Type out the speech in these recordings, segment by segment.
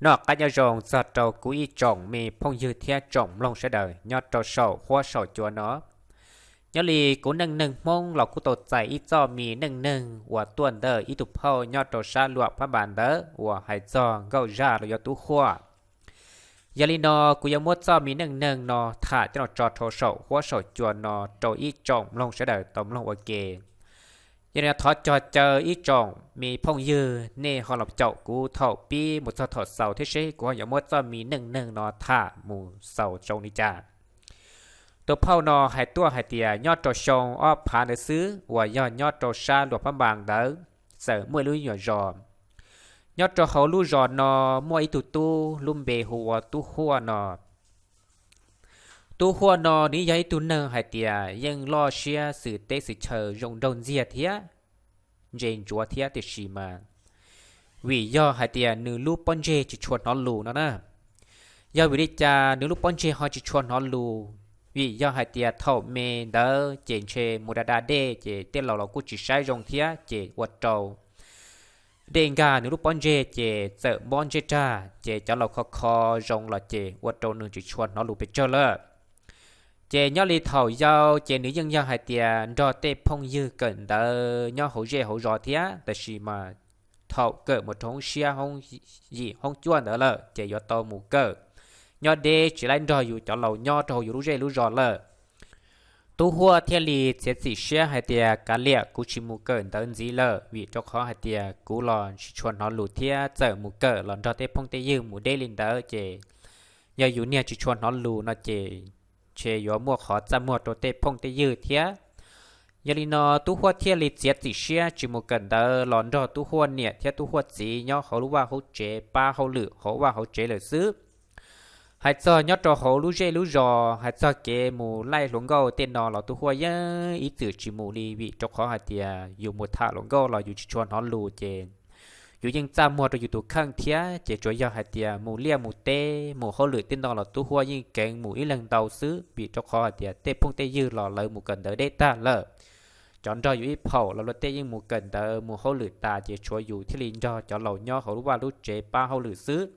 Noj qab nyob zoo txog rau kuv ib tsoom me phooj ywg thiab tsoom mloog sawv daws nyob rau saum huab saum cua no. Nyob li kuv Neej Neeg Hmoob los kuj tau txais ib txoj me neej neeg uas tuaj ntawm ib tug phauj nyob rau sab Luam Phab Npas ntawd uas hais txog nkauj zaj los yog tub huaj. Yog li no, kuv yuav muab txoj me neej neeg no tham coj los tso rau saum huab saum cua no rau ib tsoom mloog sawv daws tau mloog ua ke. Yog li no thov cog caw ib tsoom me phooj ywg nej ho los caum kuv thaum pib mus txog thaum xaus thiab seb kuv ho yuav muab txoj me neej neeg no tham mus xaus zoo li cas. Tus phauj no hais tuaj hais tias nyob rau xyoo ob phav ntawd xwb uas yog nyob rau sab Luam Phab Npas ntawd, txawm muaj ib lub nyuam zos. Nyob rau hauv lub zos no muaj ib tug tub lub npe hu ua tub huaj no. Tub huaj no nws yog ib tug neeg hais tias yeej loj siab xwm teb xwm chaw zoo nraug ntxiag thiab ntse ntsuav thiab, tiam sis mas vim yog hais tias nws lub pob ntseg tsis tshua hnov lus no na. Yog vim li cas nws lub pob ntseg ho tsis tshua hnov lus? Vim yog hais tias thaum me ntawd ces ntshe mus da da dej ces tej laus los kuj tsis saib zoo thiab ces ua rau dej nkag nws lub pob ntseg ces txawm mob ntsej rag ces cov laus kho kho zoo los ces ua rau nws tsis tshua hnov lus pes tsawg lawm. Ces nyob li thaum yau ces nws yeej yog hais tias nrog tej phooj ywg kawm ntawv nyob hauv zej hauv zos thiab, tab sis mas thaum kawm mus rau hoob siab hoob yim hoob cuaj ntawd lawm ces yuav tau mus kawm nyob deb tsis laib nrog yus cov laus nyob rau hauv yus lub zej lub zos lawm. Tub huaj thiaj li txiav txim siab hais tias kav liam, kuv tsis mus kawm ntawv ntxiv lawm, vim rau qhov hais tias kuv los tsis tshua hnov lus thiab txawm mus kawm los nrog tej phooj tej ywg mus deb li ntawd ces yog yus niag tsis tshua hnov lus no ces ntshe yuav muaj qhov txaj muag rau tej phooj tej ywg thiab. Yog li no tub huaj thiaj li txiav txim siab tsis mus kawm ntawv los nrog tub huaj niam thiab tub huaj txiv nyob hauv lub vaj hauv tsev pab hauj lwm hauv vaj hauv tsev lawm xwb. Hais txog nyob rau hauv lub zej lub zos, hais txog kev mus laij hluas nkauj tej no los tub huaj yeej ib txwm tsis mus li, vim rau qhov hais tias yus mus tham hluas nkauj los yus tsis tshua hnov lus ces yus yeej txaj muag rau yus tus kheej thiab. Ces tsuas yog hais tias mus liaj mus teb mus hauj lwm tej no los tub huaj yeej keev mus ib leeg ntau xwb, vim rau qhov hais tias tej phooj tej ywg los lawv mus kawm ntawv deb tag lawm. Cov nrog yus ib phaum los luag tej yeej mus kawm ntawv mus hauj lwm tas ces tshuav yus thiaj li nrog cov laus nyob hauv lub vaj lub tsev pab hauj lwm xwb.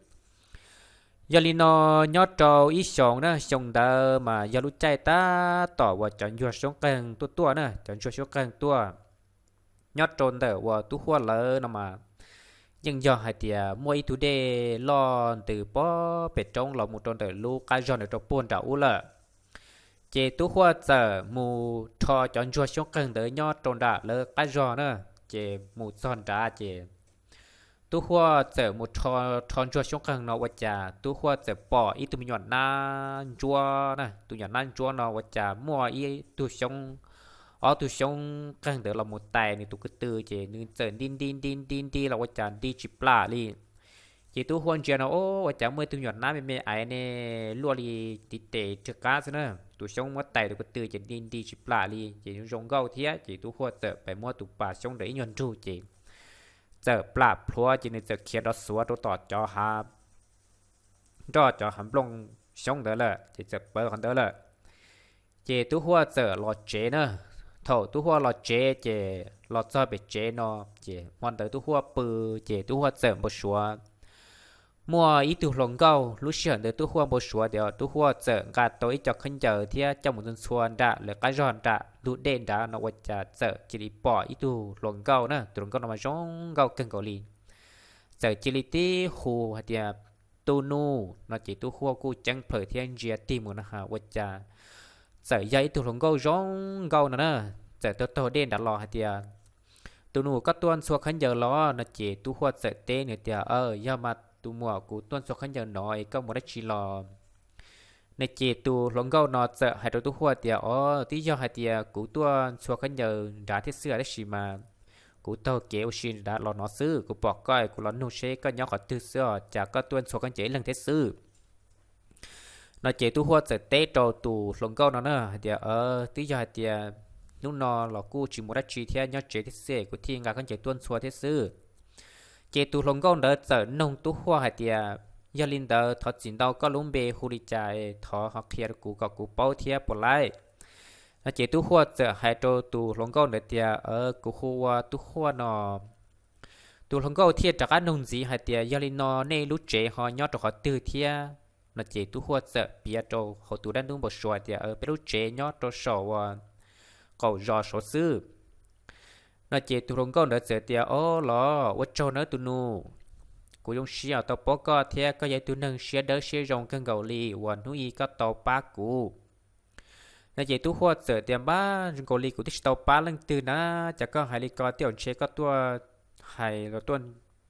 Yog li no, nyob rau ib xyoos na, xyoo ntawd mas yog lub caij tab tom uas cov ntsuag xyoob qeeg tuaj tuaj na, cov ntsuag xyoob qeeg tuaj. Nyob rau ntawm uas tub huaj lawv no mas yeej yog hais tias muaj ib tug dej loj ntws pob pem roob los mus rau ntawm lub qab zog ntawd rau puag nram ub lawm. Ces tub huaj txawm mus rho cov ntsuag xyoob qeeg ntawd nyob rau nram lawv qab zog na. Ces mus txog nrad ces tub huaj txawm mus rho, rho ntsuag xyoob qeeg no ua cas tub huaj txawm pom ib tug me nyuam nab ntsuab na. Tus nyuam nab ntsuab no ua cas muaj ib tug xyoob, ob tug xyoob qeeg ntawd los mus tais nws tus ko tw ces nws txawm nti nti nti nti nti los ua cas nti tsis plam li. Ces tub huaj ntsia no, o, ua cas muaj ib tug nyuam nab me me aiv ne, luaj li tiv tes rwg qab xwb na. Tus xyoob muab tais tus ko tw ces nti nti tsis plam li ces zoo nkauj thiab. Ces tub huaj txawm pais muab tus pas xyoob ntawd ib nyuag nrug ces txawm plam plhuav ces nws txawm khiav nrov xuav rau tom cov hav, nroj cov hav nplooj xyoob ntawd lawm ces txawm pawv qhov ntawd lawm. Ces tub huaj txawm los tsev na. Thaum tub huaj los tsev ces los txog pem tsev no, ces hmo ntawd tub huaj pw, ces tub huaj txawm npau suav muaj ib tug hluas nkauj. Lub sij hawm ntawd tub huaj npau suav tias tub huaj txawm nqa tau ib co khaub ncaws thiab coj mus ntxhua ntxhua nram lawv qab zog nram ntug dej nrad no ua cas txawm cia li pom ib tug hluas nkauj na. Tus hluas nkauj no mas zoo nkauj kawg nkaus li. Txawm cia li tib hu hais tias, tus nus no ces tub huaj kuj ceeb plhaws thiab ntsia tig mus no ha ua cas txawm yog ib tug hluas nkauj zoo nkauj no na. Txawm taug taug dej nrad los hais tias, tus nus, koj tuaj ntxhua khaub ncaws los? No ces tub huaj txawm teb nws tias, aw, yog mas tus muam, kuv tuaj ntxhua khaub ncaws no es koj mus dab tsi los? No ces tus hluas nkauj no txawm hais rau tub huaj tias, o, twb yog hais tias kuv tuaj ntxhua khaub ncaws nrad thiab xwb, tab sis mas kuv taug kev ua si nrad los no xwb, kuv pom koj kuv los nug seb koj nyob qhov twg xwb os, cas koj tuaj ntxhua khaub ncaws ib leeg thiab xwb. No ces tub huaj txawm teb rau tus hluas nkauj no na hais tias, twb yog hais tias hnub no los kuj tsis mus dab tsi thiab, nyob tsev thiab xwb, kuv thiaj nqa khaub ncaws tuaj ntxhua thiab xwb. Ces tus hluas nkauj ntawd txawm noog tub huaj hais tias, yog li ntawd thov txim ntau, koj lub npe hu li cas, thov ho qhia rau kuv kom kuv paub thiab puas laib? No ces tub huaj txawm hais rau tus hluas nkauj ntawd tias, kuv hu ua tub huaj no. Tus hluas nkauj thiaj rov qab nug ntxiv hais tias, yog li no nej lub tsev ho nyob rau qhov twg thiab? No ces Tub Huaj txawm piav rau hauv tus dab ntub npau suav tias, peb lub tsev nyob rau saum uas qaum zos saud xwb. No ces tus hluas nkauj ntawd txawm tias, o los ua tsaug nawb tus nus, kuv zoo siab tau paub koj thiab koj yog ib tug neeg siab dawb siab zoo kawg nkaus li uas hnub i koj tau pab kuv. No ces Tub Huaj txawm tias, npab, zoo nkaus li kuv twb tsis tau pab leej twg na, cas koj hais li ko, tej zaum ntshe koj tuaj hais los tuaj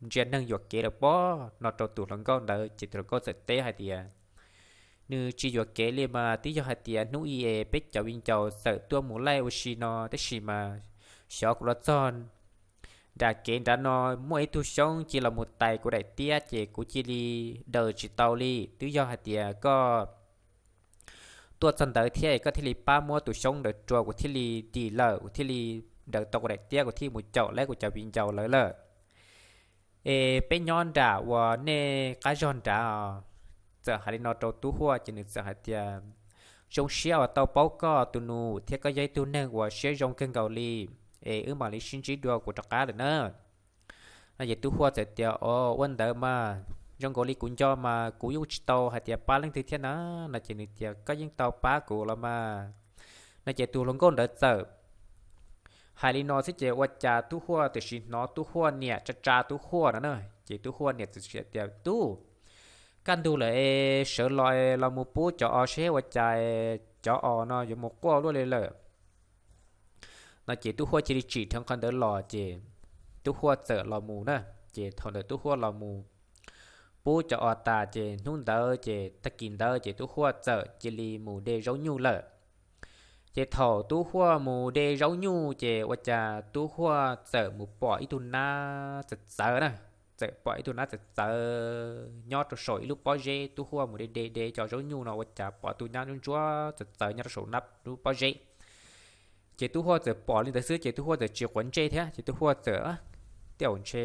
ntsia neeg yuam kev lawm pob? No rau tus hluas nkauj ntawd ces tus hluas nkauj txawm teb hais tias, nws tsis yuam kev li mas, twb yog hais tias hnub i es peb cov viv ncaus txawm tuaj mus laij ua si no, tab sis mas xyov kuv los txog nram kev nrad no muaj ib tug xyoob cia los mus tais kuv daim tiab ces kuv cia li daws tsis tau li. Twb yog hais tias koj tuaj txog ntawd thiab es koj thiaj li pab muab tus xyoob ntawd rua kuv thiaj li dim lawm, kuv thiaj li daws tau kuv daim tiab, kuv thiaj mus caum laib kuv cov viv ncaus lawv lawm. Es peb nyob nram uas nej qab zog nrad os. Txawm hais li no rau Tub Huaj ces nws txawm hais tias, zoo siab uas tau paub koj tus nus thiab koj yog ib tug neeg uas siab zoo kawg nkaus li, es wb mam li sib ntsib dua, kuv rov qab lawm na. No ces Tub Huaj txawm tias, o, ua ntawd mas, zoo nkaus li kuv nco mas kuv yeej tsis tau hais tias pab leej twg thiab na. No ces nws tias, koj yeej tau pab kuv los mas. No ces tus hluas nkauj ntawd txawm hais li no xwb ces ua cas Tub Huaj tiam sis hnov Tub Huaj niam tsa tsa Tub Huaj no na. Ces Tub Huaj niam txawm tias, tub, kaj ntug lawm es sawv los los mus pub cov os seb ua cas cov os no yuav mus quaj luaj li lawm. No ces Tub Huaj cia li tsim dheev qhov ntawd los ces Tub Huaj txawm los mus na. Ces thaum ntawd Tub Huaj los mus pub cov os tas ces hnub ntawd ces tag kis ntawd ces Tub Huaj txawm cia li mus de zaub nyuj lawm. Ces thaum Tub Huaj mus de zaub nyuj ces ua cas Tub Huaj txawm mus pom ib tug nab txawv txawv na. Txawm pom ib tug nab txawv txawv nyob rau saum ib lub pob zeb. Tub Huaj mus de de de cov zaub nyuj no ua cas pom tus nab ntsuab ntsuab txawv txawv nyob rau saum lub pob zeb. Ces Tub Huaj txawm pom li ntawd xwb ces Tub Huaj txawm tsis quav ntsej thiab ces Tub Huaj txawm, tej zaum ntshe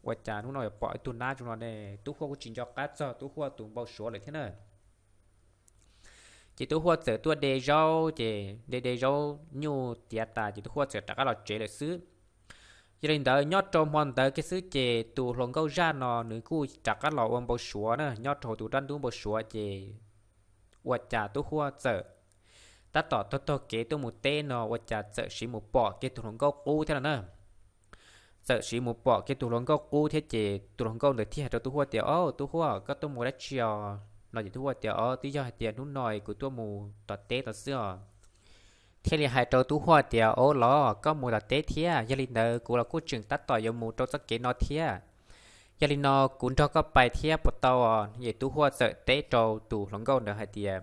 ua cas hnub no yuav pom ib tug nab zoo no ne. Tub Huaj kuj tsis nco qab txog Tub Huaj tus npau suav lawm thiab na. Ces Tub Huaj txawm tuaj de zaub ces de de zaub nyuj tiav tas ces Tub Huaj txawm rov qab los tsev lawm xwb. Yog li ntawd nyob rau hmo ntawd kiag xwb ces tus hluas nkauj zaj no nws kuj rov qab los ua npau suav na, nyob rau hauv tus dab ntub npau suav ces ua cas Tub Huaj txawm tab tom taug taug kev tuaj mus teb no ua cas txawm siv mus pom kiag tus hluas nkauj qub thiab no na. Txawm siv mus pom kiag tus hluas nkauj qub thiab ces tus hluas nkauj ntawd thiaj hais rau Tub Huaj tias, o, Tub Huaj, koj tuaj mus dab tsi os? No ces Tub Huaj tias, o, twb yog hais tias hnub no kuv tuaj mus tom teb no xwb os. Thiaj li hais rau Tub Huaj tias, o los koj mus tom teb thiab, yog li ntawd kuv los kuj tseem tab tom yuav mus rau txoj kev no thiab. Yog li no kuv nrog koj pais thiab puas tau os? Ces Tub Huaj txawm teb rau tus hluas nkauj ntawd hais tias,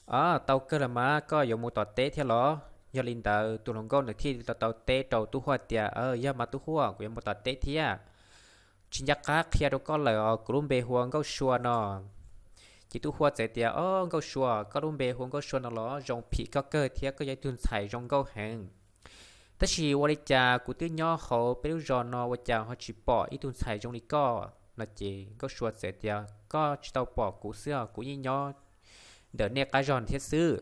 o, tau kawg los mas, koj yuav mus tom teb thiab los? Yog li ntawd tus hluas nkauj ntawd thiaj li tau teb rau Tub Huaj tias, yog mas Tub Huaj, kuv yuav mus tom teb thiab. Tsis nco qab qhia rau koj lawm os, kuv lub npe hu ua Nkauj Sua no. Ces Tub Huaj txawm tias, o, Nkauj Sua, koj lub npe hu ua Nkauj Sua no los zoo phim koj kawg thiab, koj yog ib tug ntxhais zoo nkauj heev. Tab sis ua li cas kuv twb nyob hauv peb lub zos no ua cas ho tsis pom ib tug ntxhais zoo li koj? No ces Nkauj Sua txawm tias, koj tsis tau pom kuv xwb os, kuv yeej nyob ntawm nej qab zog thiab xwb.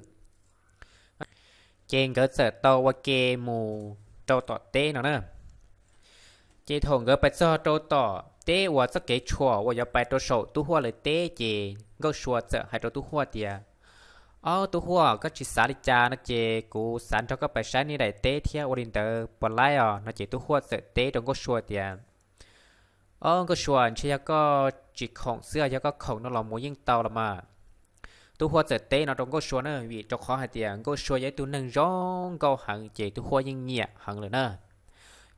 Ces nkawd txawm tau ua ke mus rau tom teb no na. Ces thaum nkawd pais txog rau tom teb uas txoj kev tshuam uas yuav pais rau saum Tub Huaj lawv teb ces Nkauj Sua txawm hais rau Tub Huaj tias, o, Tub Huaj, koj tsis xav li cas no ces kuv xav nrog koj pais saib nej daim teb thiab, ua li ntawd puas laib os? No ces Tub Huaj txawm teb rau Nkauj Sua tias, o, Nkauj Sua, ntshe yog koj tsis khoom xwb, yog koj khoom no los mus yeej tau los mas. Tub Huaj txawm teb no rau Nkauj Sua na, vim rau qhov hais tias Nkauj Sua yog ib tug neeg zoo nkauj heev ces Tub Huaj yeej nyiam heev lawm na.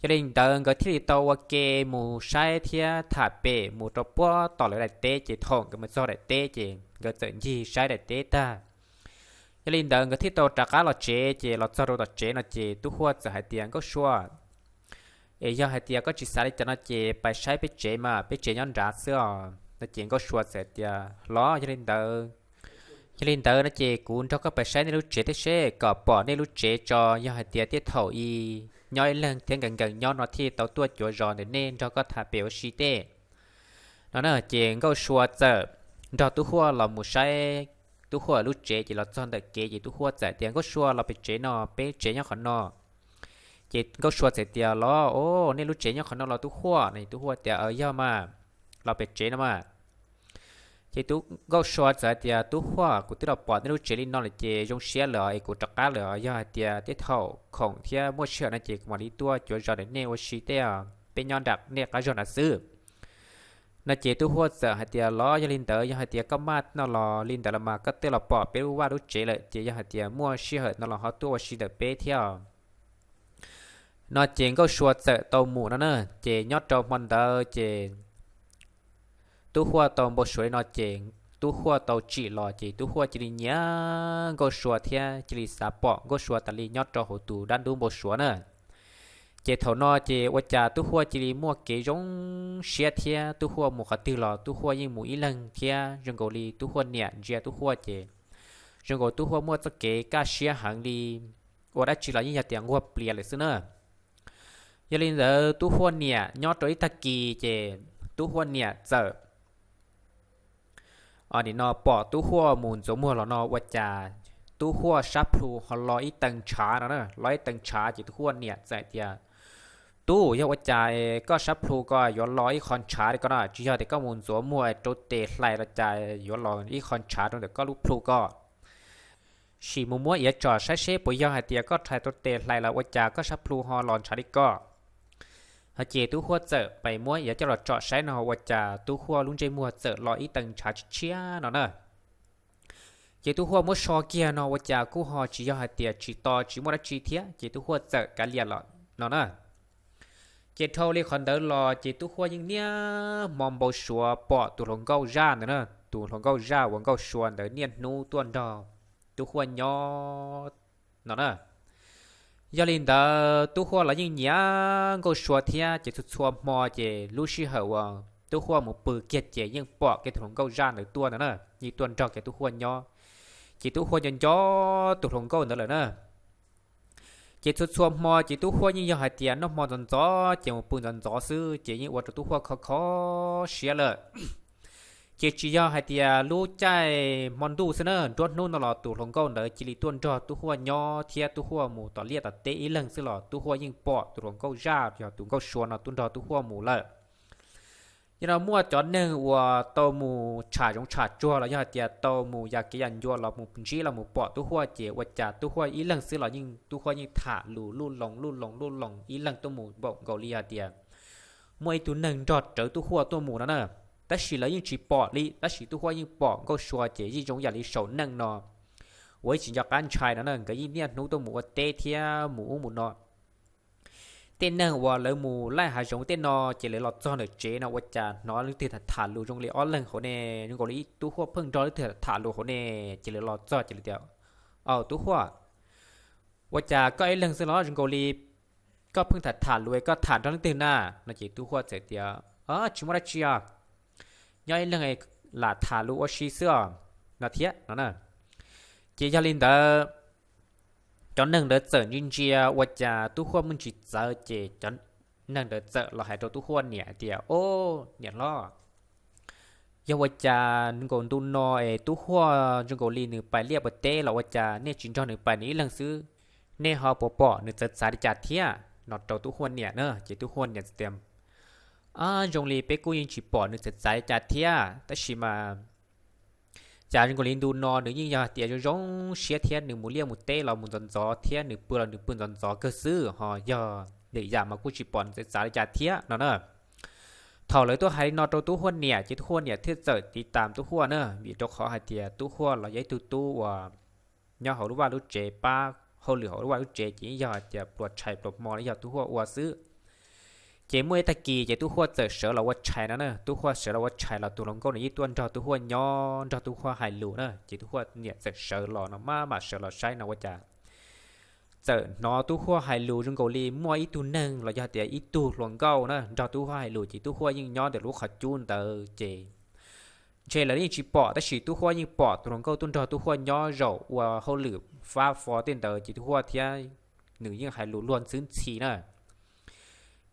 Yog li ntawd nkawd thiaj li tau ua ke mus saib thiab tham pem mus rau puag tom lawv daim teb, ces thaum nkawd mus txog daim teb ces nkawd txawm ncig saib daim teb tag. Yog li ntawd nkawd thiaj tau rov qab los tsev, ces los txog rau tom tsev no ces Tub Huaj txawm hais tias, Nkauj Sua, es yog hais tias koj tsis xav li cas no ces pais saib peb tsev mas, peb tsev nyob nrad xwb os. No ces Nkauj Sua txawm tias, los yog li ntawd, yog li ntawd no ces kuv nrog koj pais saib nej lub tsev thiab seb, kom pom nej lub tsev tso, yog hais tias tej thaum i nyob ib leeg thiab nkees nkees nyob no thiaj tau tuaj cuav zos ntawm nej nrog koj tham pem ua si tej. No na ces Nkauj Sua txawm nrog Tub Huaj los mus saib Tub Huaj lub tsev, ces los txog ntawm kev ces Tub Huaj txawm tias, Nkauj Sua, los pem tsev no, peb tsev nyob qhov no. Ces Nkauj Sua txawm tias, Los, o, nej lub tsev nyob qhov no los Tub Huaj? No Tub Huaj tias, Aws, yog mas, los pem tsev no mas. Ces Nkauj Sua txawm hais tias, Tub Huaj, kuv twb los pom nej lub tsev li no lawm ces zoo siab lawm es kuv rov qab lawm. Yog hais tias tej thaum khoom thiab muaj sij hawm no ces kuv mam li tuaj cuav zos ntawm nej ua si tej, peb nyob nram nej qab zos na xwb. No ces Tub Huaj txawm hais tias, Los, yog li ntawd yog hais tias koj maj no los li ntawd los mas koj twb los pom peb lub vaj lub tsev lawm ces yog hais tias muaj sij hawm no los ho tuaj ua si ntawm peb thiab. No ces Nkauj Sua txawm tau mus no na. Ces nyob rau hmo ntawd ces Tub Huaj tau npau suav li no ces Tub Huaj tau tsim los ces Tub Huaj cia li nyiam Nkauj Sua thiab cia li xav pom Nkauj Sua tas li nyob rau hauv tus dab ntub npau suav na. Ces thaum no ces ua cas Tub Huaj cia li muaj kev zoo siab thiab Tub Huaj mus qhov twg los Tub Huaj yeej mus ib leeg thiab zoo nkaus li Tub Huaj niam ntsia Tub Huaj ces zoo nkaus Tub Huaj muaj txoj kev kaj siab heev li, ua dab tsi los yeej yog tias nquag plias lawm xwb na. Yog li ntawd Tub Huaj niam nyob rau ib tag kis ces Tub Huaj niam txawm nim no pom Tub Huaj mus ntxuav muag los no ua cas Tub Huaj sab plhu ho lo ib tee ntshav no na, lo ib tee ntshav ces Tub Huaj niam txawm tias, Tub, yog ua cas koj sab plhu ko yuav lo ib qho ntshav li ko no? Tsis yog tias koj mus ntxuav muag rau tes hlais los cas yuav lo ib qho ntshav rau ntawm koj lub plhu ko? Sim mus muab iav tsom saib seb puas yog hais tias koj rhais rau tes hlais los ua cas koj sab plhu ho los ntshav li ko. Ho ces Tub Huaj txawm pais muab iav coj los tsom saib no ua cas Tub Huaj lub ntsej muag txawm lo ib tee ntshav tshiab tshiab no na. Ces Tub Huaj muab so kiag no ua cas kuj ho tsis yog hais tias tsis to tsis muaj dab tsi thiab ces Tub Huaj txawm kav liam los no na. Ces dhau li qhov ntawd los ces Tub Huaj yeej niaj hmo npau suav pom tus hluas nkauj zaj ntawd na, tus hluas nkauj zaj uas Nkauj Sua ntawd niaj hnub tuaj nrog Tub Huaj nyob no na. Yog li ntawd Tub Huaj los yeej nyiam Nkauj Sua thiab ces txhua txhua hmo ces lub sij hawm uas Tub Huaj mus pw kiag ces yeej pom kiag tus hluas nkauj zaj ntawd tuaj ntawd na, yeej tuaj nrog kiag Tub Huaj nyob. Ces Tub Huaj nco nco tus hluas nkauj ntawd lawm na. Ces txhua txhua hmo ces Tub Huaj yeej yog hais tias noj hmo ntxov ntxov ces mus pw ntxov ntxov xwb ces yeej ua rau Tub Huaj kho kho siab lawm. Ces tsis yog hais tias lub caij hmo ntuj xwb na, nruab hnub no los tus hluas nkauj ntawd cia li tuaj nrog Tub Huaj nyob thiab Tub Huaj mus tom liaj tom teb ib leeg xwb los Tub Huaj yeej pom tus hluas nkauj zaj yog tus Nkauj Sua no tuaj nrog Tub Huaj mus lawm. Yog no muaj cov neeg uas tau mus tsham zoov tsham tsuag los yog hais tias tau mus yam kev yam ncua los mus ntsib los mus pom Tub Huaj ces ua cas Tub Huaj ib leeg xwb los yeej Tub Huaj yeej tham lus luj loos luj loos luj loos ib leeg tuaj mus npaum nkaus li hais tias muaj ib tug neeg nrog rawv Tub Huaj tuaj mus no na. Tab sis lawv yeej tsis pom li, tab sis Tub Huaj yeej pom Nkauj Sua ces yeej zoo yam li saum neej no uas ib tsis nco qab ntshai no na, nkawd yeej niaj hnub tuaj mus ua teb thiab mus ub mus no. Tej neeg uas lawv mus laij hav zoov tej no ces lawv los txog ntawm tsev no ua cas hnov leej twg tham tham lus zoo li ob leeg hauv ne, zoo nkaus li Tub Huaj pheej nrog leej twg tham lus hauv ne, ces lawv los txog ces lawv tias, Au Tub Huaj, ua cas koj ib leeg xwb los zoo nkaus li koj pheej tham tham lus, koj tham nrog leej twg na? No ces Tub Huaj txawm tias, Tsis muaj dab tsi os, nyob ib leeg lam tham lus ua si xwb os, no thiab no na. Ces yog li ntawd cov neeg ntawd txawm ntsia ntsia ua cas Tub Huaj muaj ntsis txawv ces cov neeg ntawd txawm los hais rau Tub Huaj niam tias, Au, niam hlob, yog ua cas nkaus ntu no es Tub Huaj zoo nkaus li nws pais liaj pais teb los ua cas nej tsis nrog nws pais nws ib leeg xwb, nej ho puas pom nws txawv txav li cas thiab? No rau Tub Huaj niam na. Ces Tub Huaj niam tias, Zoo li peb kuj yeej tsis pom nws txawv txav li cas thiab, tab sis mas cas zoo nkaus li ntu no nws yeej yog tias zoo zoo siab thiab nws mus liaj mus teb los mus ntxov ntxov thiab nws pw los nws pw ntxov ntxov kawg xwb, ho yog lwm yam mas kuj tsis pom nws txawv txav li cas thiab no na. Thaum lawv tuaj hais li no rau Tub Huaj niam ces Tub Huaj niam thiaj txawm tiv tam Tub Huaj na, vim rau qhov hais tias Tub Huaj los yog ib tug tub uas nyob hauv lub vaj lub tsev pab hauj lwm hauv lub vaj lub tsev ces yeej yog hais tias pluas tshais pluas hmo li yog Tub Huaj ua xwb. Ces muaj ib tag kis ces Tub Huaj txawm sawv los ua tshais no na, Tub Huaj sawv los ua tshais los tus hluas nkauj no yeej tuaj nrog Tub Huaj nyob nrog Tub Huaj hais lus na, ces Tub Huaj niam txawm sawv los no maj mam sawv los saib no ua cas txawm hnov Tub Huaj hais lus zoo nkaus li muaj ib tug neeg los yog tias ib tug hluas nkauj na nrog Tub Huaj hais lus ces Tub Huaj yeej nyob ntawm lub qhov cub ntawd ces ntshe lawv yeej tsis pom tab sis Tub Huaj yeej pom tus hluas nkauj tuaj nrog Tub Huaj nyob zaum ua hauj lwm fab fo tej ntawd ces Tub Huaj thiab nws yeej hais lus luag ntxhwb ntxhi na.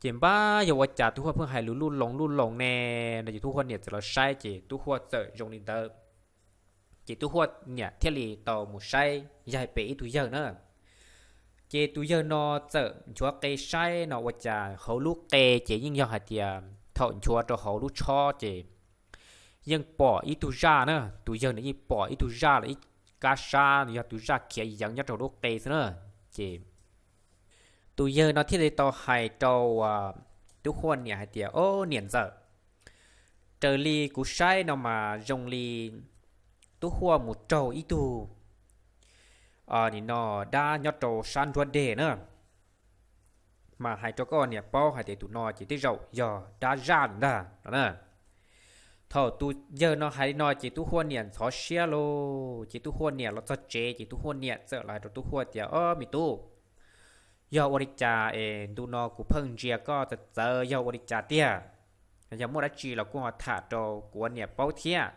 Ces npab yog ua cas Tub Huaj pheej hais lus luj loos luj loos ne, no ces Tub Huaj niam txawm los saib ces Tub Huaj txawm zoo li ntawd. Ces Tub Huaj niam thiaj li tau mus saib yaig pem ib tug yawg na. Ces tus yawg no txawm nchuav qe saib no ua cas hauv lub qe ces yeej yog hais tias thaum nchuav rau hauv lub tshob ces yeej pom ib tug zaj na. Tus yawg no yeej pom ib tug zaj los ib kab sab yog tus zaj khiav yeev nyob rau lub qe xwb na. Ces tus yawg no thiaj li tau hais rau tub Huaj niam hais tias, Ob niam ntxawm, raws li kuv saib no mas zoo li tub Huaj mus raug ib tug nim no dab nyob rau sab nruab deg na, mas hais rau koj niam paub hais tias tus no ces tej zaum yog dab zaj lawm ntag no na. Thaum tus yawg no hais li no ces tub Huaj niam ntxhov siab lauj. Ces tub Huaj niam los txog tsev ces tub Huaj niam txawm los hais rau tub Huaj tias, Ob me tub, yog ua li cas es ntu no kuv pheej ntsia koj txawv txawv, yog ua li cas tiag? Yog muaj dab tsi los kuj ho tham rau kuv ua niam paub thiab.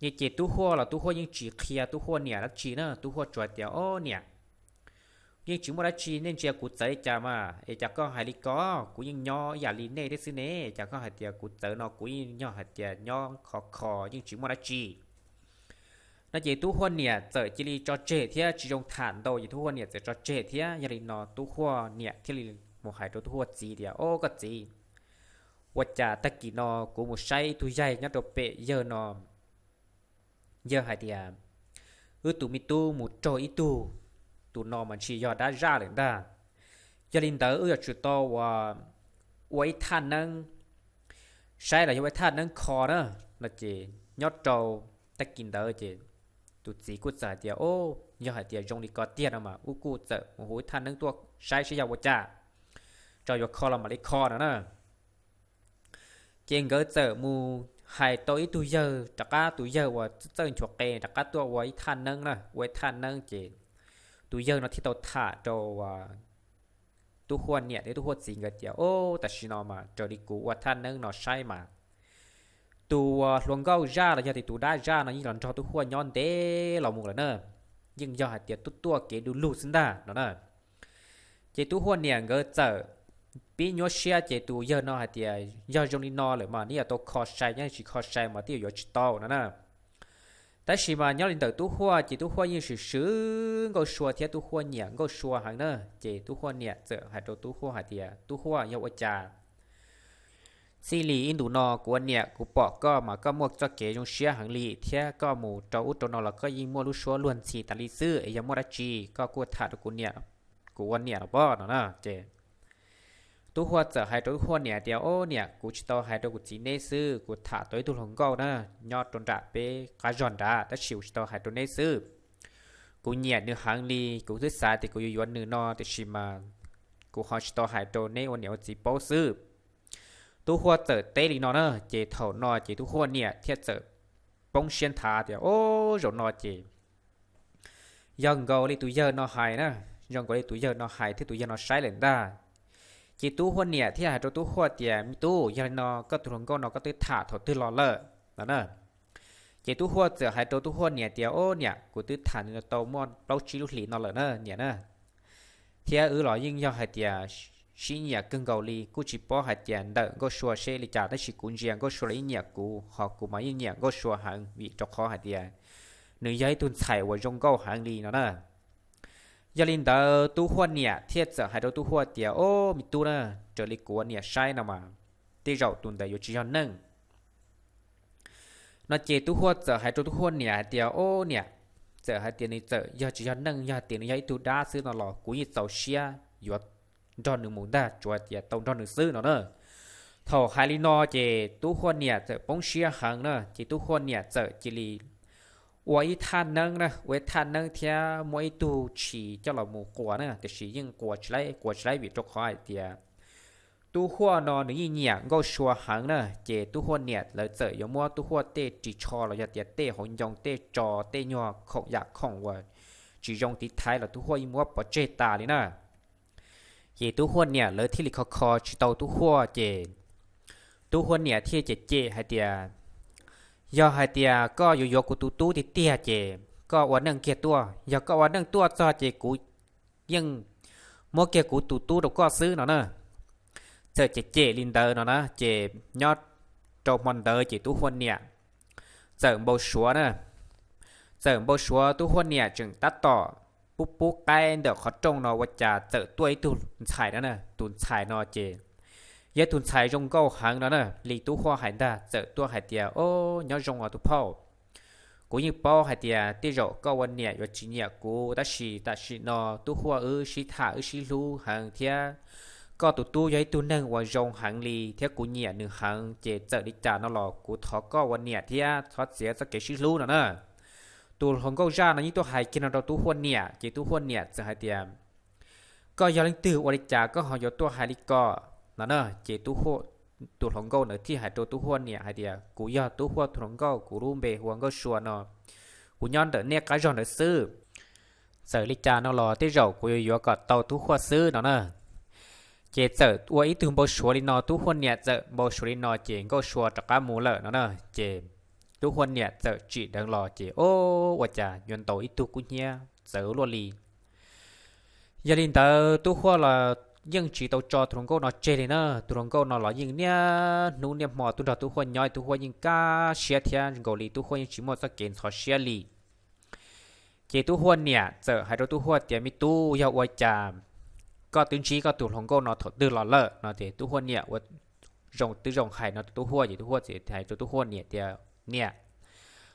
Ces tub Huaj los tub Huaj yeej tsis qhia tub Huaj niam dab tsi na, tub Huaj tsuas tias, Ob niam, yeej tsis muaj dab tsi, nej ntsia kuv txawv li cas mas es cas koj hais li ko? Kuv yeej nyob ib yam li nej thiab xwb ne, cas koj hais tias kuv txawv no? Kuv yeej yog hais tias nyob khov kho yeej tsis muaj dab tsi. No ces tub Huaj niam txawm cia li tso tseg thiab tsis zoo tham ntau, ces tub Huaj niam txawm tso tseg thiab. Yog li no tub Huaj niam thiaj li mus hais rau tub Huaj txiv tias, Ob koj txiv, ua cas tag kis no kuv mus saib ib tug yaig nyob rau pem yawg no, yawg hais tias wb tus me tub mus raug ib tug, tus no mas ntshai yog dab zaj lawm ntag. Yog li ntawd wb yuav tsum tau ua ib thaj neeb saib los yog ua ib thaj neeb kho na. No ces nyob rau tag kis ntawd ces tus txiv kuj txawm hais tias, Ob, yog hais tias zoo li ko tiag no mas wb kuj txawm mus hu ib thaj neeb tuaj saib saib yog ua cas, tso yuav kho los mam li kho no na. Ces nkawd txawm mus hais tau ib tug yawg, rov qab tus yawg uas txawj nchuav qe rov qab tuaj ua ib thaj neeb na, ua ib thaj neeb ces tus yawg no thiaj tau tham rau tub Huaj niam thiab tub Huaj txiv nkawd tias, Ob, tam sim no mas raws li kuv ua thaj neeb no saib mas tus hluas nkauj zaj los yog tias tus dab zaj no yeej los nrog tub Huaj nyob ntev los mus lawm na, yeej yog hais tias tuaj tuaj kev du lug xwb ntag no na. Ces tub Huaj niam nkawd txawm pib nyuaj siab ces tus yawg no hais tias, Yog zoo li no lawm mas neb yuav tau kho sai, nyob tsis kho sai mas twb yuav yuav tsis tau no na. Tab sis mas nyob li ntawm tub Huaj ces tub Huaj yeej swm swm Nkauj Sua thiab tub Huaj nyiam Nkauj Sua heev na. Ces tub Huaj niam txawm hais rau tub Huaj hais tias, Tub Huaj, yog ua cas txij li ib ntus no kuv ua niam kuv pom koj mas koj muaj txoj kev zoo siab heev li thiab koj mus rau ub rau no los koj yeej muaj lub suab luag ntxhi tas li xwb, es yog muaj dab tsi koj kuj tham rau kuv ua niam los pob no na. Ces tub Huaj txawm hais rau tub Huaj niam tias, Ob niam, kuv tsis tau hais rau kuv txiv neb xwb, kuv tham tau ib tug hluas nkauj na, nyob rau nram peb qab zog nrad, tab sis kuv tsis tau hais rau neb xwb. Kuv nyiam nws heev li, kuv twb xav tias kuv yuav yuav nws no, tiam sis mas kuv ho tsis tau hais rau neb ua niam ua txiv paub xwb. Tub Huaj txawm teb li no na, ces thaum no ces tub Huaj niam thiaj txawm poob siab nthav tias, Ob, zaum no ces yog nkaus li tus yawg no hais na, yog nkaus li tus yawg no hais thiab tus yawg no saib lawm ntag. Ces tub Huaj niam thiaj hais rau tub Huaj tias, Me tub, yog li no koj tus hluas nkauj no koj twb tham thaum twg los lawm no na? Ces tub Huaj txawm hais rau tub Huaj niam tias, Ob niam, kuv twb tham nws tau muaj plaub tsib lub hlis no lawm na niam na. Thiab wb los yeej yog hais tias sib nyiam kawg nkaus li, kuj tsis paub hais tias ntawm Nkauj Sua seb li cas, tab sis kuv ntsia Nkauj Sua los yeej nyiam kuv, ho kuv mas yeej nyiam Nkauj Sua heev vim rau qhov hais tias nws yog ib tug ntxhais uas zoo nkauj heev li no na. Yog li ntawd tub Huaj niam thiaj txawm hais rau tub Huaj tias, Ob me tub na, raws li kuv ua niam saib no mas tej zaum tus ntawd yuav tsis yog neej. No ces tub Huaj txawm hais rau tub Huaj niam hais tias, Ob niam, txawm hais tias nws txawm yog tsis yog neej, yog hais tias nws yog ib tug dab xwb no los kuv yeej txaus siab yuav nrog nws mus ntag, tsuav tias tau nrog nws xwb no na. Thaum hais li no ces tub Huaj niam txawm poob siab heev na, ces tub Huaj niam txawm cia li ua ib thaj neeb na, ua ib thaj neeb thiab muab ib tug tshis coj los mus quas na, tiam sis yeej quas tsis laib, quas tsis laib vim rau qhov hais tias tub Huaj no nws yeej nyiam Nkauj Sua heev na, ces tub Huaj niam lawv txawm yuav muab tub Huaj tej ris tsho los yog tias tej hauv ncoo tej tso tej nyuag khoom yam khoom uas tsis zoo tiv thaiv los tub Huaj yeej muab pov tseg tas li na. Ces tub Huaj niam lawv thiaj li kho kho tsis tau tub Huaj ces tub Huaj niam thiaj cem cem hais tias, Yog hais tias koj yuav yuav kuv tus tub tiag tiag ces koj ua neej kiag tuaj, yog koj ua neej tuaj txog ces kuv yeej muab kiag kuv tus tub rau koj xwb no na. Txawm cem cem li ntawd no na ces nyob rau hmo ntawd ces tub Huaj niam txawm npau suav na, txawm npau suav tub Huaj niam tseem tab tom pub pub qaib ntawm qhov rooj no ua cas txawm tuaj ib tug ntxhais no na. Tus ntxhais no ces yog ib tug ntxhais zoo nkauj heev no na, li Tub Huaj hais ntag, txawm tuaj hais tias, O, nyob zoo os tus phauj. Kuv yeej paub hais tias tej zaum koj ua niam yuav tsis nyiam kuv, tab sis tam sim no Tub Huaj wb sib tham wb sib hlub heev thiab koj tus tub yog ib tug neeg uas zoo heev li thiab kuv nyiam nws heev, ces txawm li cas no los kuv thov koj ua niam thiab txhob txiav txoj kev sib hlub no na. Tus hluas nkauj zaj no yeej tuaj hais kiag no rau Tub Huaj niam, ces Tub Huaj niam txawm hais tias, Koj yog leej twg ua li cas koj ho yuav tuaj hais li ko no na? Ces tus hluas nkauj ntawd thiaj hais rau Tub Huaj niam hais tias, Kuv yog Tub Huaj tus hluas nkauj, kuv lub npe hu ua Nkauj Sua no, kuv nyob ntawm nej qab zog ntawd xwb. Txawm li cas no los tej zaum kuv yuav yuav kom tau Tub Huaj xwb no na. Ces txawm ua ib tug npau suav li no, Tub Huaj niam txawm npau suav li no ces Nkauj Sua rov qab mus lawm no na. Ces Tub Huaj niam txawm tsim dheev los ces, O, ua cas yuav ntaus ib tug kub hnyiab txawv luaj li. Yog li ntawd Tub Huaj los yeej tsis tau tso tus hluas nkauj no tseg li na. Tus hluas nkauj no los yeej niaj hnub niaj hmo tuaj nrog Tub Huaj nyob, Tub Huaj yeej kaj siab thiab nkaus li Tub Huaj yeej tsis muaj txoj kev ntxhov siab li. Ces Tub Huaj niam txawm hais rau Tub Huaj tias, Me tub, yog ua cas koj twb ntsib koj tus hluas nkauj no thaum twg los lawm no? Ces Tub Huaj niam ua zoo twb zoo hais no rau Tub Huaj ces Tub Huaj txawm hais rau Tub Huaj niam tias, Niam,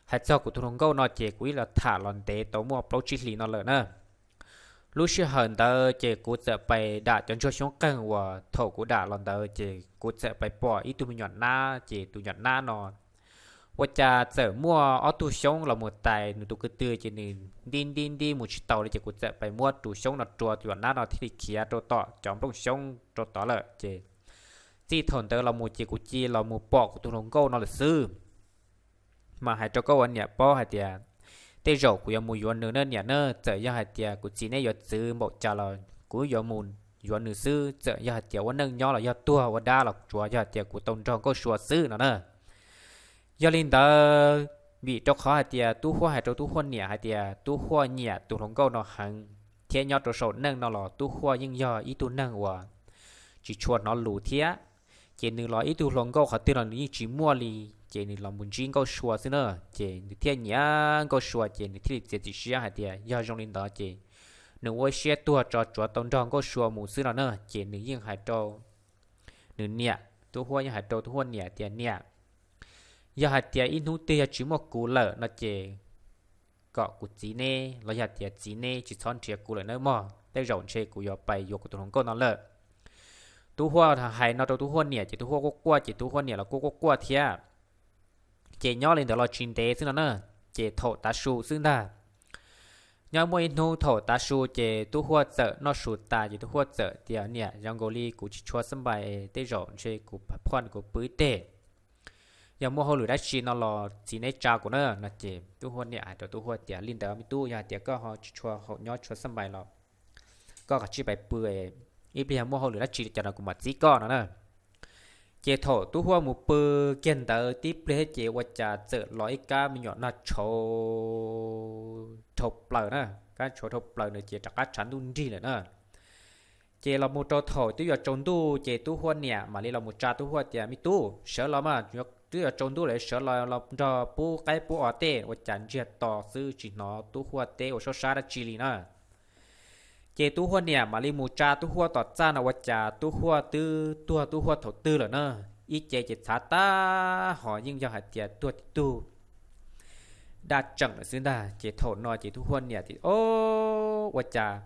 hais txog kuv tus hluas nkauj no ces kuv ib los tham los ntev tau muaj plaub tsib hlis no lawm na. Lub sij hawm ntawd ces kuv txawm pais dam cov ntsuag xyoob qeeg uas thaum kuv dam los ntawd ces kuv txawm pais pom ib tug me nyuam nab, ces tus nyuam nab no ua cas txawm muaj ob tug xyoob los mus tais nws tus kwv tw ces nws nti nti nti mus tsis taus li, ces kuv txawm pais muab tus xyoob no rua, tus nyuam nab no thiaj li khiav rau tom cov nplooj xyoob rau tod lawm. Ces txij thaum ntawd los mus ces kuv cia los mus pom kuv tus hluas nkauj no lawm xwb. Mas hais rau koj ua niam paub hais tias tej zaum kuv yuav mus yuav nws na niam na. Txawm yog hais tias kuv txiv neb yuav txwv npaum cas los kuv yuav mus yuav nws xwb. Txawm yog hais tias ua neej nyob los yog tuag ua dab los tsuav yog hais tias kuv tau nrog Nkauj Sua xwb no na. Yog li ntawd, vim rau qhov hais tias Tub Huaj hais rau Tub Huaj niam hais tias Tub Huaj nyiam tus hluas nkauj no heev, thiab nyob rau saum neej no los Tub Huaj yeej yog ib tug neeg uas tsis tshua hnov lus thiab. Ces nws los ib tug hluas nkauj qhov twg los nws yeej tsis muaj li, ces nws los mus ntsib Nkauj Sua xwb na. Ces nws thiaj nyiam Nkauj Sua ces nws thiaj li txiav txim siab hais tias yog zoo li ntawd ces nws ua siab tuag tso tsuav tau nrog Nkauj Sua mus xwb no na. Ces nws yeej hais rau nws niam, Tub Huaj yeej hais rau Tub Huaj niam tias, Niam, yog hais tias ib hnub twg yog tsis muaj kuv lawm no ces kom kuv txiv neb los yog tias txiv neb tsis txhob nrhiav kuv lawm nawb mog, tej zaum ntshe kuv yuav pais yuav kuv tus hluas nkauj no lawm. Tub Huaj hais no rau Tub Huaj niam ces Tub Huaj quaj quaj ces Tub Huaj niam los kuj quaj quaj thiab. Ces nyob li ntawd los tsis ntev xwb no na, ces thaum tav su xwb ntag. Nyob muaj ib hnub thaum tav su ces Tub Huaj txawm noj su tas ces Tub Huaj txawm tias, Niam, zoo nkaus li kuv tsis tshua xab npais, tej zaum ntshe kuv phaj phoj kuv pw ib teg. Yog muaj hauj lwm dab tsi no los txiv neb tsa kuv na no. Ces Tub Huaj niam hais rau Tub Huaj tias, Li ntawd me tub, yog hais tias koj ho tsis tshua haum nyob tshua xab npais los koj kav tsij pais pw, ib pliag yog muaj hauj lwm dab tsi li cas no kuv mam txib koj no na. Ces thaum Tub Huaj mus pw kiag ntawd tib pliag thiab ces ua cas txawm los ib kab me nyuam nag tshauv dhau plaws na. Kab tshauv dhau plaws na ces rov qab tshav ntuj nrig lawm na. Ces los mus rau thaum twb yuav tsaus ntuj ces Tub Huaj niam mam li los mus tsa Tub Huaj tias, Me tub, sawv los mas, twb yuav tsaus ntuj lawm, sawv los nrog pub qaib pub os tej. Ua cas ntsiag to xwb tsis hnov Tub Huaj teb ua saub sab dab tsi li na. Ces Tub Huaj niam mam li mus tsa Tub Huaj tom txaj no ua cas Tub Huaj twb tuag Tub Huaj thaum twg lawm na. Ib ce ces txhav tag hos yeej yog hais tias tuag tib tug daj tseem lawm xwb ntag. Ces thaum no ces Tub Huaj niam tias, O, ua cas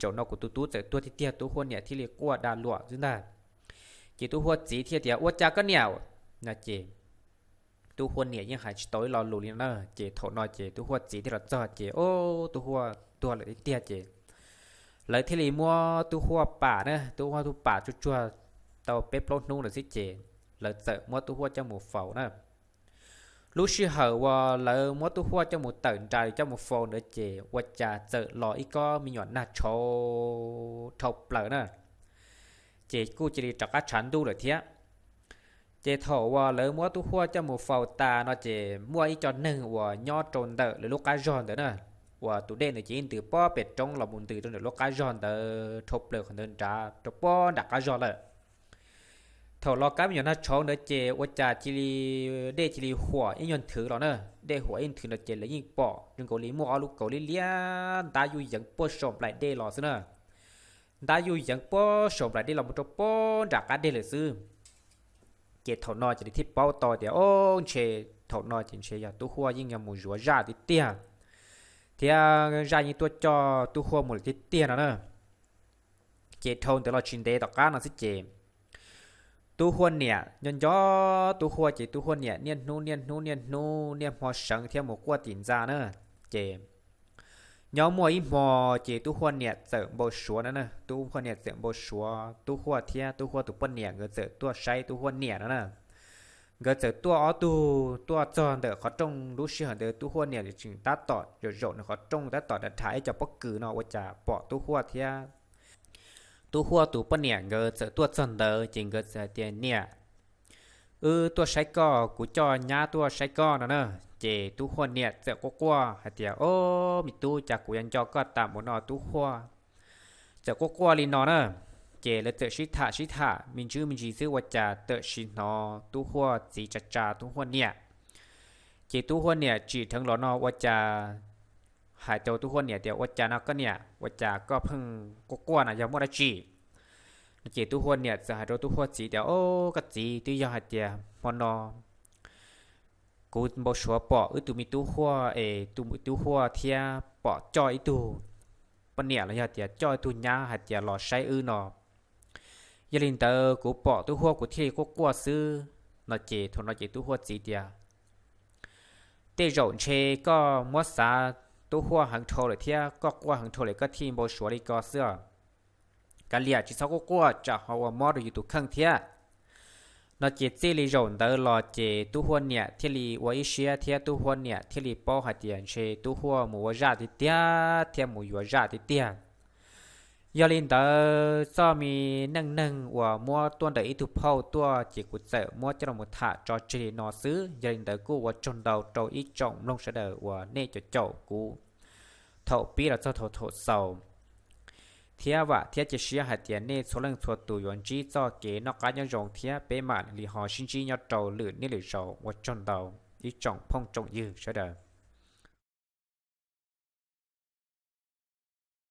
zaum no kuv tus tub txawm tuag tiag tiag, Tub Huaj niam thiaj li quaj dag luam xwb ntag. Ces Tub Huaj txiv thiaj tias, Ua cas koj niam? No ces Tub Huaj niam yeej hais tsis tau ib lo lus li no na. Ces thaum no ces Tub Huaj txiv thiaj los txog ces, O, Tub Huaj tuag lawm tiag tiag ces lawv thiaj li muab Tub Huaj pam na, Tub Huaj tus pam tsuag tsuag tau peb plaub hnub lawm xwb ces lawv txawm muab Tub Huaj coj mus faus na. Lub sij hawm uas lawv muab Tub Huaj coj mus tawm nra coj mus faus ntawd ces ua cas txawm los ib kob me nyuam nag tshauv dhau plaws na. Ces kuj cia li rov qab tshav ntuj lawm thiab. Ces thaum uas lawv muab Tub Huaj coj mus faus tas no ces muaj ib co neeg uas nyob rau ntawm lawv lub qab zog ntawd na, uas tus dej ntawd ces ib ntws pob pem roob los mus ntws rau ntawm lub qab zog ntawd dhau plaws qhov ntawd nrad rau pob nram qab zog lawm. Thaum los kab me nyuam nag tshauv ntawd ces ua cas cia li, dej cia li huam ib nyuag nthwv los na. Dej huam ib nthwv no ces lawv yeej pom zoo nkaus li muaj ob lub kaus liab liab ntab yuj yeev puag saum nplaim dej los xwb na. Ntab yuj yeev puag saum nplaim dej los mus rau puag nram qab deg lawm xwb. Ces thaum no ces lawv thiaj paub tau tias, o, ntshe thaum no ces ntshe yog tub Huaj yeej yog mus yuav zaj tiag tiag, thiab zaj yeej tuaj coj tub Huaj mus lawm tiag tiag no na. Ces dhau ntawd los tsis ntev tom qab no xwb ces tub Huaj niam nco nco tub Huaj ces tub Huaj niam niaj hnub niaj hnub niaj hnub niaj hmo seev thiab mus quaj tim ntxa na. Ces nyob muaj ib hmo ces tub Huaj niam txawm npau suav no na, tub Huaj niam txawm npau suav tub Huaj thiab tub Huaj tus poj niam nkawd txawm tuaj saib tub Huaj niam no na. Nkawd txawm tuaj ob tug tuaj txog ntawm qhov rooj, lub sij hawm ntawd tub Huaj niam tseem tab tom zaum zaum nws qhov rooj tab tom da dham ib co pob kws no ua cas pom tub Huaj thiab tub Huaj tus poj niam nkawd txawm tuaj txog ntawd ces nkawd txawm hais tias, niam, wb tuaj saib koj, kuv coj nyab tuaj saib koj no na. Ces tub Huaj niam txawm quaj quaj hais tias, o, me tub, cas kuv yuav nco koj tas mus no tub Huaj. Txawm quaj quaj li no na, ces lawv txawm sib tham sib tham me ntsis me ntsis xwb ua cas txawm sim hnov tub Huaj txiv tsa tsa tub Huaj niam. Ces tub Huaj niam tsim dheev los no ua cas hais rau tub Huaj niam tias, ua cas no koj niam, ua cas koj pheej quaj quaj no yog muaj dab tsi? No ces tub Huaj niam txawm hais rau tub Huaj txiv tias, o, koj txiv, twb yog hais tias hmo no kuv npau suav pom wb tus me tub Huaj es tus me tub Huaj thiab pom coj ib tug poj niam los yog tias coj ib tug nyab hais tias los saib wb no. Yog li ntawd kuv pom tub Huaj kuv thiaj li quaj quaj xwb. No ces thaum no ces tub Huaj txiv tias, tej zaum ntshe koj muab xav tub Huaj heev dhau lawm thiab koj quaj heev dhau lawm koj thiaj npau suav li ko xwb os. Kav liam, tsis txhob quaj quaj tsam ho ua mob rau yus tus kheej thiab. No ces txij li zaum ntawd los ces tub Huaj niam thiaj li ua ib siab thiab tub Huaj niam thiaj li paub hais tias ntshe tub Huaj mus ua zaj tiag tiag thiab mus yuav zaj tiag tiag. Yog li ntawd txoj me neej neeg uas muab tuaj ntawm ib tug phauj tuaj ces kuv txawm muab coj los tham tso tseg li no xwb. Yog li ntawd kuj ua tsaug ntau rau ib tsoom mloog sawv daws uas nej cov caum kuv thaum pib los txog thaum xaus, thiab vam thiab cia siab hais tias nej txhua leej txhua tus yuav ntsib txoj kev noj qab nyob zoo thiab peb mam li ho sib ntsib nyob rau lwm niaj lwm zaus. Ua tsaug ntau ib tsoom phooj tsoom ywg sawv daws.